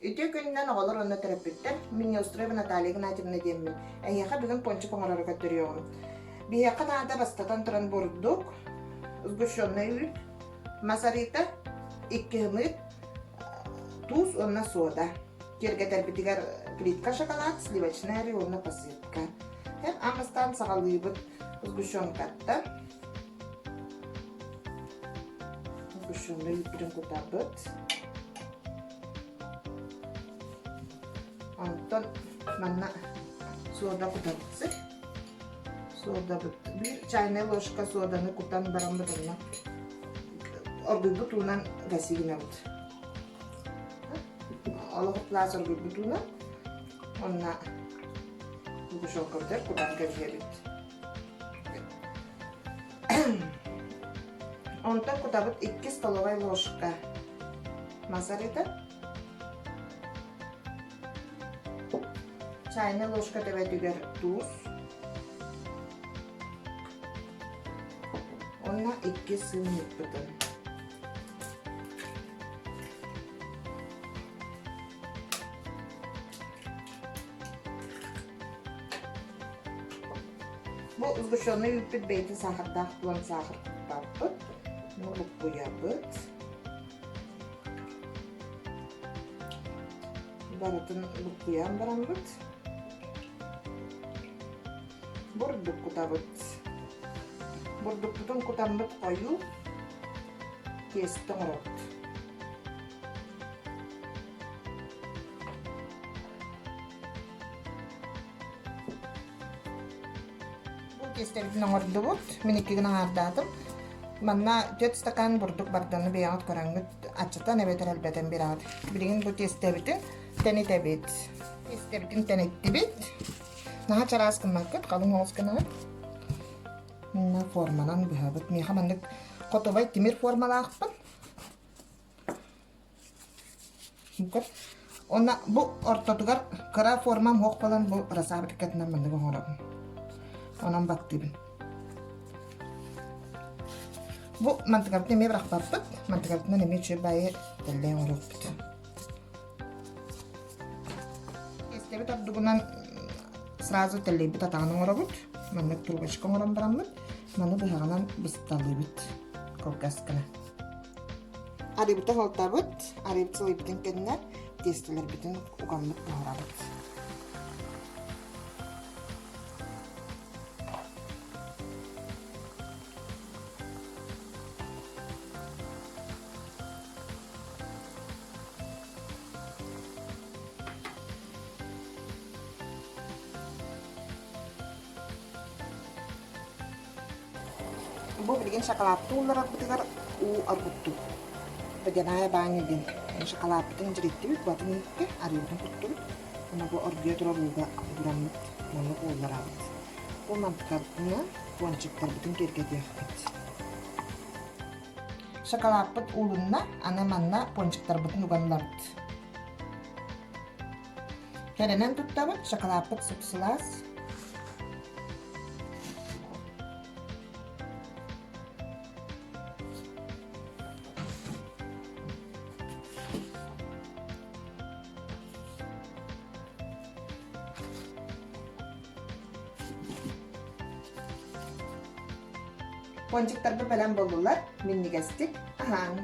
Үтүө күнүнэн оҕолор уонна төрөппүттэр, мин Неустроева Наталья Игнатьевна диэммин. Эһиэхэ бүгүн пончик оҥорору көрдөрүөҕүм. Биһиэхэ наада бастатан туран бурдук, сгущенный үүт, мас арыыта, икки ымыыт, туус уонна сода. Киэргэтэрбитигэр плитка шоколад, сливочный арыы уонна посыпка. Һэм аан саҕалыыбыт сгущенкаттан. Сгущенный үүппүтүн кутабыт. Онтон манна сода кутабыт. Содабыт. Биир чайная ложка соданы кутан баран онно оргуйбут уунан гаси гынабыт. Олох плас оргуйбут уунан онно сгущенкабытыгар кутан кэбиһэбит. Онтон кутабыт 2 столовай ложка мас арыыта, чайная ложка төбөтүгэр туус уонна 2 сыынньыкпытын. Бу сгущенный үүппүт бэйэтин саахардаах буолан саахар куттааппыт. Ну, буккуйабыт. Барытын буккуйан бараммыт. Бурдук кутабыт. Бурдукпутун кутаммыт хойуу тиэстэ оҥоробут. Бу тиэстэбитин оҥордубут. Мин иккигин аҥаардаатым. Манна түөрт стакан бурдук барданы бэйэҕит көрөҥҥүт аччатан эбэтэр элбэтэн биэрэҕит. Билигин бу тиэстэбитин тэнитэбит. Тиэстэбитин тэниттибит. Наһаа чараас гыммаккыт, халыҥ оҕус гынаҕыт. Манна форманан быһабыт. Миэхэ маннык хотовай тимир формалаахпын. Уонна бу ортотугар кыра формам суох буолан бу расабрикатынан маннык оҥоробун. Онон баттыыбын. Бу мантыкабытын эмиэ бырахпаппыт. Мантыкабытынан эмиэ үчүгэй баайы тэллэй оҥоруохпут. Тиэстэбит ордугунан сразу тэллэйбит атаҕын оҥоробут. Маннык трубочка оҥорон бараммыт, маны быһаҕынан бысталыыбыт кылгас гына. Арыыбытын алтабыт, арыыбыт сылыйбытын кэннэ тиэстэлэрбитин угаммыт буһарабыт. Бу билигин шоколадты уулларарбытыгар уу оргуттубут. Водяная баня диэн шоколадпытын дьириттибит, батын иһиккэ арыыбытын куттубут. Уонна бу оргуйа турар ууга угураммыт маннык уулларабыт. Бу мантыкабытына пончиктарбытын киэргэтиэхпит. Шоколадпыт уулунна, аны манна пончиктарбытын уган ылабыт. Кэрэнэн туттабыт, шоколадпыт сып-сылаас. Пончиктарбыт бэлэм буоллулар, минньигэстик аһааҥ.